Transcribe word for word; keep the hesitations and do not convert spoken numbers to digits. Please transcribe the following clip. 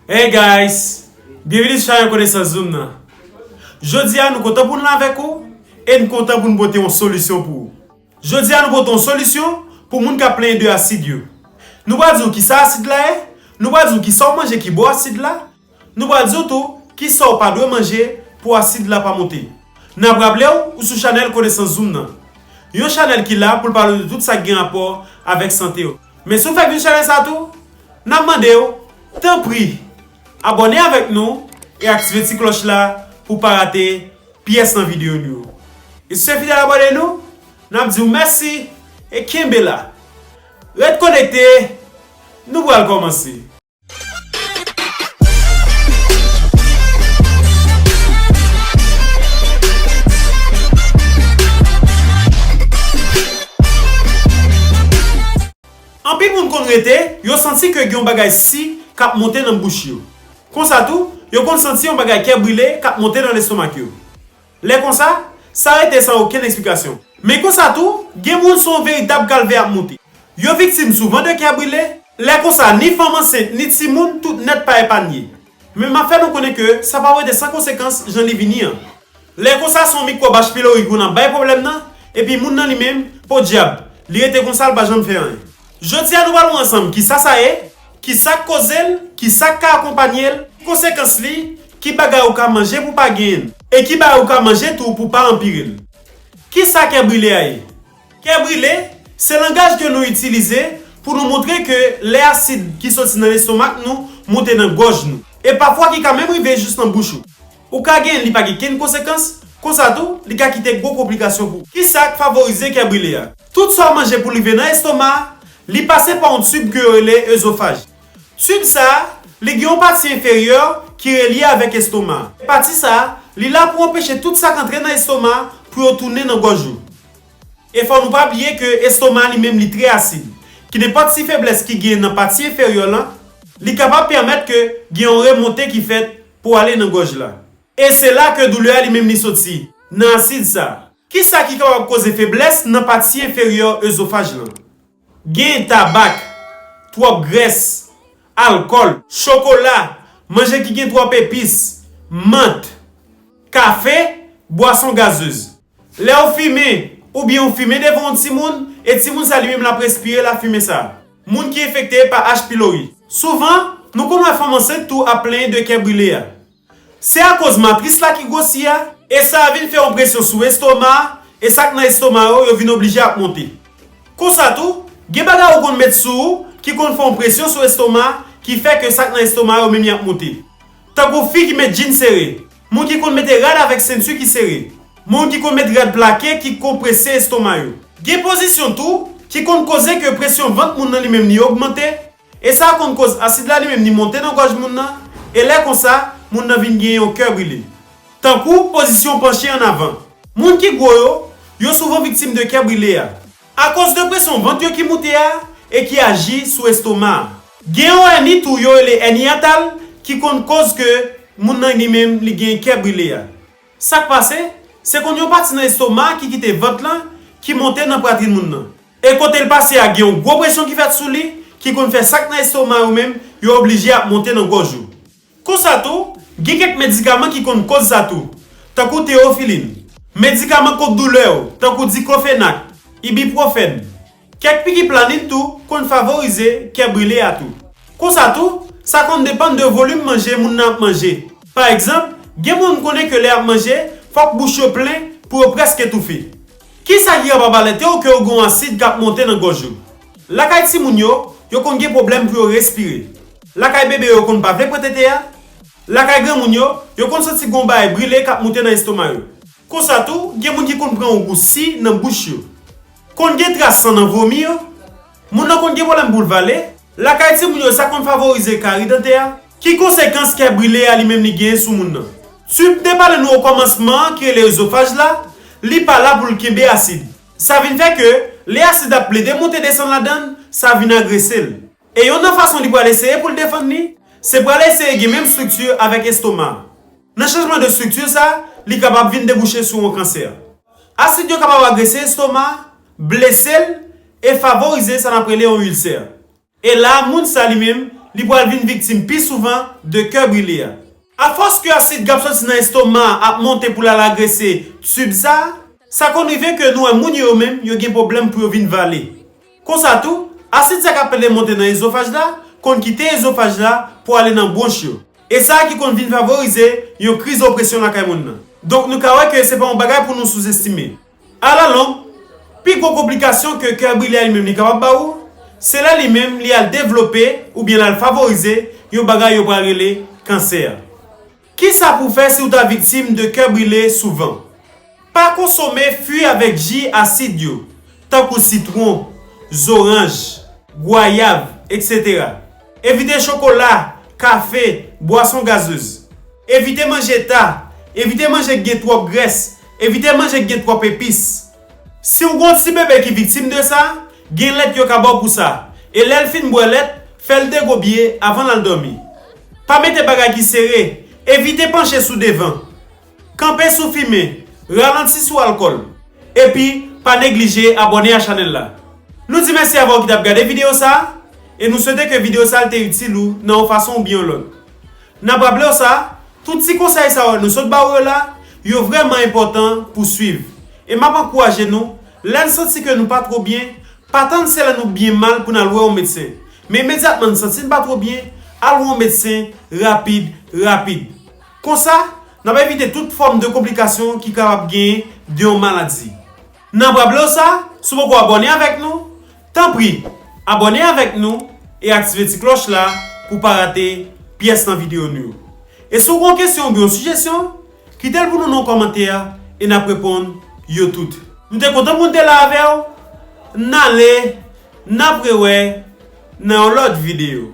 Hey guys! Byenvini sou chanèl Konesans Zoom nan. Jodi a nou kontan pou n la avèk ou e n kontan pou n pote yon solisyon pou ou. Jodi a nou pote yon solisyon pou moun k ap plenyen de asid yo. Nou pral di w kisa asid la ye, nou pral di w kisa w manje ki ba w asid la, nou pral di w tou kisa w pa dwe manje pou asid la pa monte. N ap raple w, ou sou chanèl Konesans Zoom nan. Yon chanèl ki la pou l pale w de tout sa k gen rapò avèk sante w. Men si w fèk vin chanèl sa tou, n ap mande w, tanpri, abòne avèk nou e aktive ti klòch la pou w pa rate pyès nan videyo nou yo. E si w se fidèl abòne nou, n ap di w mèsi e kenbe la. Ret konekte, nou pral kòmanse. Anpil moun konn rete, yo santi ke gen yon bagay si k ap monte nan bouch yo. Konsa tou, yo konn santi yon bagay kè brile k ap monte nan lestomak yo. Lè konsa, sa rete san okenn eksplikasyon. Men konsa tou, gen moun se yon veritab kalvè ap monte. Yo viktim souvan de kè brile. Lè konsa, ni fanm ansent, ni timoun, tout nèt pa epanye. Men m ap fè nou konnen ke sa p ap rete san konsekans jan li vini an. Lè konsa, se yon mikwòb H. pylori ki konn ap bay pwoblèm nan, epi moun nan li menm, podyab, li rete konsa, l pa janm fè anyen. Jodi a, nou pral wè ansanm kisa sa ye, kisa k koze l, kisa k ka akonpanye l, ki konsekans li, ki bagay ou ka manje pou w pa genyen l, e ki bagay ou ka manje tou pou w pa anpire l. Kisa kè brile a ye? Kè brile, se langaj ke nou itilize pou nou montre ke lè asid ki soti nan lestomak nou monte nan gòj nou, e pafwa ki ka menm rive jis nan bouch ou. Ou ka genyen li pa gen kenn konsekans, konsa tou, li ka kite gwo konplikasyon pou ou. Kisa k favorize kè brile a? Tout sa w manje pou l rive nan estoma a, li pase pa yon tib ke yo rele ezofaj. Tib sa a, li gen yon pati enferyè ki relye avèk estoma a. Pati sa a, li la pou anpeche tout sa k antre nan estoma a pou yo tounen nan gòj ou. E fò nou pa bliye ke estoma a li menm li trè asid. Ki nenpòt ti feblès ki gen nan pati enferyè lan, li kapab pèmèt ke gen yon remonte ki fèt pou ale nan gòj la. E se la ke doulè a li menm li soti, nan asid sa a. Kisa ki kapab koze feblès nan pati enferyè ezofaj lan? Gen tabak, twòp grès, alkòl, chokola, manje ki gen twòp epis, mant, kafe, bwason gazez. Lè w fimen, oubyen w fimen devan yon timoun, e timoun sa li menm l ap respire lafimen sa. Moun ki enfekte pa H. pylori. Souvan, nou konn wè fanm ansent tou ap plenyen de kè brile a. Se akoz matris la ki gwosi a, e sa a vin fè yon presyon sou estoma a, e sa k nan estoma yo, yo vin oblije ap monte. Konsa tou, gen bagay ou konn met sou ou ki konn fè yon presyon sou estoma a, ki fè ke sa k nan estoma yo menm y ap monte. Tankou fi ki met jin sere, moun ki konn mete rad avèk senti ki sere, moun ki konn met rad plake ki konprese estoma yo. Gen pozisyon tou ki konn koze ke presyon vant moun nan li menm li ogmante, e sa konn koz asid la li menm li monte nan gòj moun nan, e lè konsa, moun nan vin gen yon kè brile. Tankou pozisyon panche ann avan. Moun ki gwo yo, yo souvan viktim de kè brile a. Akoz de presyon vant yo ki moute a e ki aji sou estoma a. Gen yon èni tou yo rele èni yatal ki konn koz ke moun nan li menm li gen kè brile a. Sa k pase, se konn yon pati nan estoma a ki kite vant lan ki monte nan pwatrin moun nan. E kote l pase a gen yon gwo presyon ki fèt sou li ki konn fè sa k nan estoma yo menm yo oblije ap monte nan gòj ou. Konsa tou, gen kèk medikaman ki konn koz sa tou, tankou teyofilin. Medikaman kont doulè yo, tankou diklofenak, ibipwofèn. Kèk piki planin tou konn favorize kè brile a tou. Konsa tou, sa konn depann de volim manje moun nan ap manje. Pa egzanp, gen moun m konnen ke lè y ap manje, fòk bouch yo plen pou yo prèske toufe. Kisa ki kapab alète w ke w gen yon asid k ap monte nan gòj ou? Lakay timoun yo, yo konn gen pwoblèm pou yo respire. Lakay bebe yo konn pa vle pran tete a. Lakay granmoun yo, yo konn santi gen yon bagay brile k ap moute nan estoma yo. Konsa tou, gen moun ki konn pran yon gou si nan bouch yo. Konn gen tras san nan vomi yo. Moun nan konn gen pwoblèm pou l vale. Lakay timoun yo, sa konn favorize kari dantè a. Ki konsekans kè brile a li menm li genyen sou moun nan? Tib m te pale nou okòmansman an ki rele ezofaj la, li pa la pou l kenbe asid. Sa vin fè ke, lè asid ap plede monte desann ladan l, sa vin agrese l. E yonn nan fason li pral eseye pou l defann li, se pral eseye gen menm estrikti avèk estoma a. Nan chanjman de estrikti sa, li kapab vin debouche sou yon kansè. Asid yo kapab agrese estoma a, blese l, e favorize sa n ap rele yon ilsè. E la a, moun sa li menm, Li pral vin viktim pi souvan de kè brile a. Afòs ke asid k ap soti nan estoma a ap monte pou l al agrese tib sa a, sa konn rive ke nou wè moun yo yo menm yo gen pwoblèm pou yo vin vale. Konsa tou, asid sa k ap pede monte nan ezofaj la konn kite ezofaj la pou ale nan bwonch yo. E sa ki konn vin favorize yon kriz opresyon lakay moun nan. Donk nou ka wè ke se pa yon bagay pou nou souzestime. Alalong, pi gwo konplikasyon ke kè brile a li menm li kapab ba ou, se lè li menm li al devlope oubyen l al favorize yon bagay yo pral rele kansè. Kisa pou w fè si w ta viktim de kè brile souvan? Pa konsome fwi avèk ji asid yo, tankou sitwon, zoranj, gwayav, etsetera. Evite chokola, kafe, bwason gazez. Evite manje ta, evite manje k gen twòp grès, evite manje k gen twòp epis. Si w gen yon ti bebe ki viktim de sa, gen lèt yo ka ba w pou sa. E lè l fin bwè lèt, fè l degobye avan l al dòmi. Pa mete bagay ki sere, evite panche sou devan. Kanpe sou fimen, ralanti sou alkòl. Epi, pa neglije abòne a chanèl la. Nou di mèsi avè w ki t ap gade videyo sa a, e nou swete ke videyo sa a te itil ou nan yon fason oubyen yon lòt. N ap raple w sa, tout ti konsèy sa yo nou sot ba w yo la, yo vrèman enpòtan pou swiv. E m ap ankouraje nou, lè n santi ke nou pa twò byen, pa tann se lè nou byen mal pou n al wè yon medsen. Men imedyatman n santi n pa twò byen, al wè yon medsen rapid, rapid. Konsa, n ap evite tout fòm de konplikasyon ki kapab genyen de yon maladi. N ap raple w sa, si w poko abòne avèk nou, tanpri, abòne avèk nou e aktive ti klòch la pou w pa rate pyès nan videyo nou yo. E si w gen yon kesyon oubyen yon sijesyon, kite l pou nou nan yon kòmantè e n ap reponn yo tout. Nou te kontan pou n te la avè w. N ale, n ap rewè nan yon lòt videyo.